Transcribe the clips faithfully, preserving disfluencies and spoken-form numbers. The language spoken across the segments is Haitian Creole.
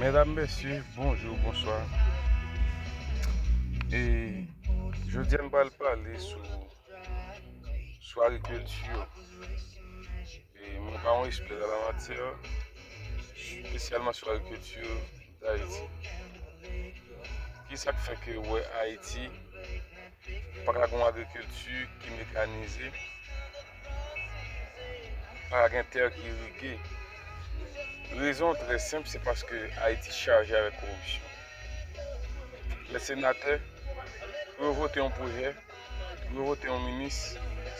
Medam, mesye, bonjou, bonswa. E jodi a, m pral pale sou, sou agrikilti. E mwen pa yon ekspè nan la matyè, espesyalman sou agrikilti Dayiti. Kisa k fè ke w wè Ayiti pa ka gen yon agrikilti ki mekanize, pa ka gen tè ki irige? Rezon trè senp, se paske Ayiti chaje avèk koripsyon. Lè senatè, pou yo vote yon pwojè, pou yo vote yon minis,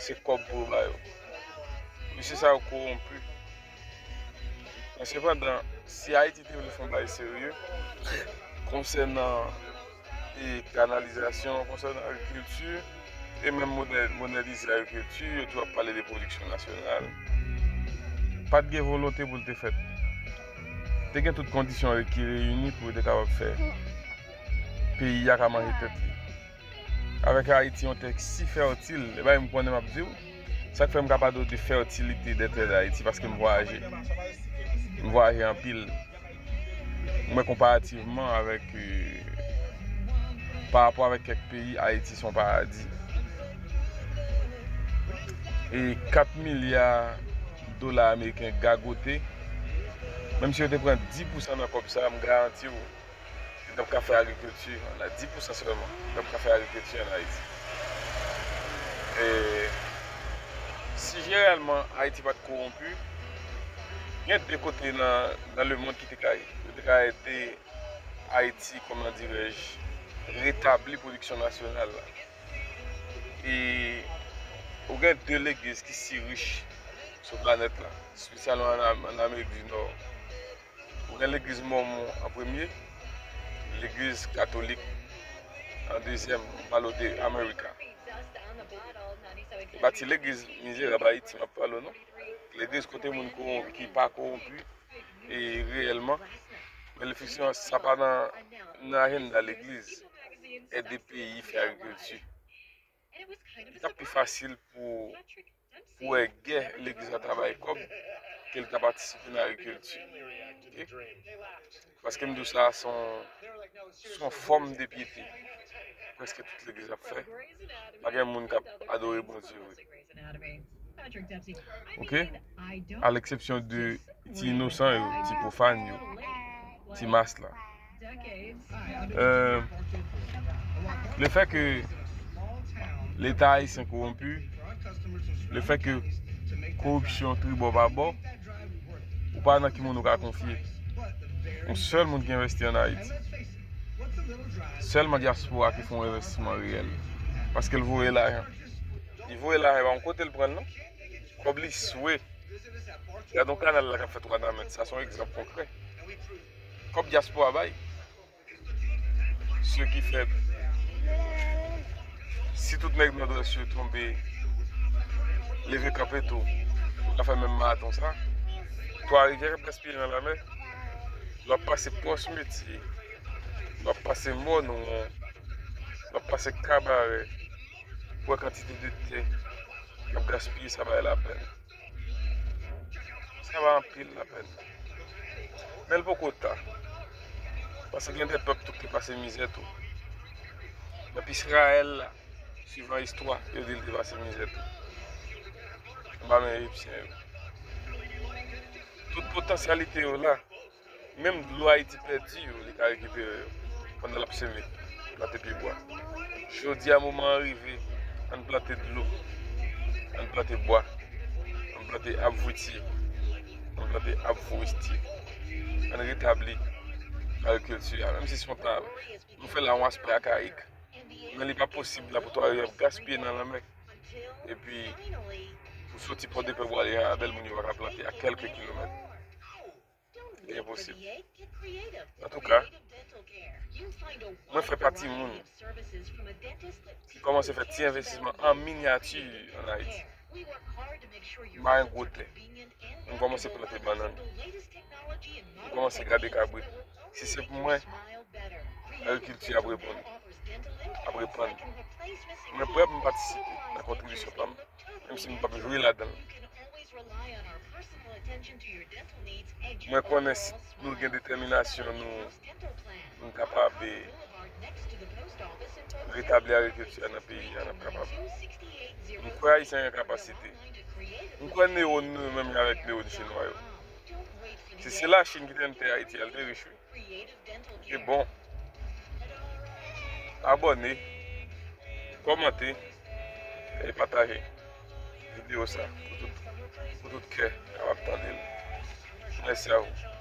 se kòb pou yo ba yo. Mesye sa yo kowonpi. Men sepandan, si Ayiti te vle fè yon bagay serye, konsènan e kanalizasyon, konsènan agrikilti, e menm modè-, modènize agrikilti, yo toujou ap pale de pwodiksyon nasyonal. Pa t gen volonte pou l te fèt. Te gen tout kondisyon ki reyini pou yo te kapab fè peyi a ka manje tèt li. Avèk Ayiti, yon tè si fètil, e bay m konnen m ap di w, sa k fè m ka pale w de fètilite dè tè Dayiti, paske m vwayaje. M vwayaje anpil. M wè konparativman avèk, euh, pa rapò avèk kèk peyi, Ayiti se yon paradi. E kat milya dola ameriken gagote, menm si yo te pran dis pousan nan kòb sa, m garanti w, yo t ap ka fè agrikilti, dis pousan sèlman, yo t ap ka fè agrikilti ann Ayiti. E si jeneralman Ayiti pa t kowonpi, gen de kote nan, nan lemonn ki te ka, yo te ka ede Ayiti, kòman dirèj, retabli pwodiksyon nasyonal la. E ou gen de legliz ki si rich sou planèt la, espesyalman ann Am-, ann Amerik di Nò. Ou gen legliz Mòmon an premye, legliz katolik an dezyèm, m pale w de Amerika. E pa ti legliz mizerab Ayiti m ap pale w non. Legliz kote moun kowon-, ki pa kowonpi, e reyèlman. Men efektivman, sa pa nan, nan ajanda legliz, ede peyi fè agrikilti. Li t ap pi fasil pou, pou wè gè legliz la ta bay kòb ke l ta patisipe nan agrikilti. Ok? Paske m di w sa, se yon, se yon fòm de pyete. Prèske tout legliz ap fè. Pa gen moun k ap adore Bondye vre. Ok? A leksepsyon de ti inosan yo, ti pwofàn yo, ti mas la. Euh, le fè ke Leta ayisyen kowonpi, le fè ke koripsyon tribò pa bò, ou pa nan ki moun ou ka konfye. Yon sèl moun ki envesti ann Ayiti. Sèlman dyaspora ki fè yon envestiman reyèl. Paske l voye lajan. Li voye lajan, e pa yon kote l pran l non. Kòb li swe. Gade yon kanal la k ap fèt Wanament. Sa se yon egzanp konkrè. Kòb dyaspora bay. Se ki fè, si tout nèg Nòdwès yo tonbe, leve kanpe tou, yo ka fè menm maraton sa. Twa Rivyè k ap gaspiye nan lanmè. L ap pase Pòsmetye, l ap pase Mòn Won, l ap pase Kabarè. Pou wè kantite de tè k ap gaspiye, sa bay lapèn. Sa bay anpil lapèn. Men l poko ta. Paske gen de pèp tou ki te pase mizè tou. Pèp Izrayèl la, swivan istwa, yo di l te pase mizè tou. Anba men Ejipsyen yo. Tout potansyalite yo la. Menm dlo Ayiti pèdi yo, li ka rekipere yo pandan l ap seme, plante pyebwa. Jodi a, moman an rive, ann plante dlo, ann plante bwa, ann plante ab fwitye, ann plante ab forestye, ann retabli agrikilti a. Menm si se yon ta, nou fè l a yon aspè akayik, men li pa posib la pou Twa Rivyè ap gaspiye nan lanmè. Epi, pou soti Pòdepè pou ale Janabèl, moun yo pa ka plante a kèlke kilomèt. Li enposib. Antouka, mwen fè pati moun ki kòmanse fè ti envestisman an minyati ann Ayiti. M pa gen gwo tè. M kòmanse plante bannann. M kòmanse gade kabrit. Si se pou mwen, agrikilti ap reponn. Ap reponn. Mwen prè pou m patisipe nan kontribisyon pa m, menm si m p ap jwe ladan l. Mwen konnen si nou gen detèminasyon, nou, nou kapab, eh, retabli agrikilti a nan peyi a, n ap kapab. M kwè Ayisyen gen kapasite. M kwè newòn nou menm avèk newòn chinwa yo. Si se Lachin ki te vin fè Ayiti a, l te rich, wi. E bon. Abòne, kòmante, e pataje videyo sa pou tout, pou tout kè kapab tande l. Mèsi a ou.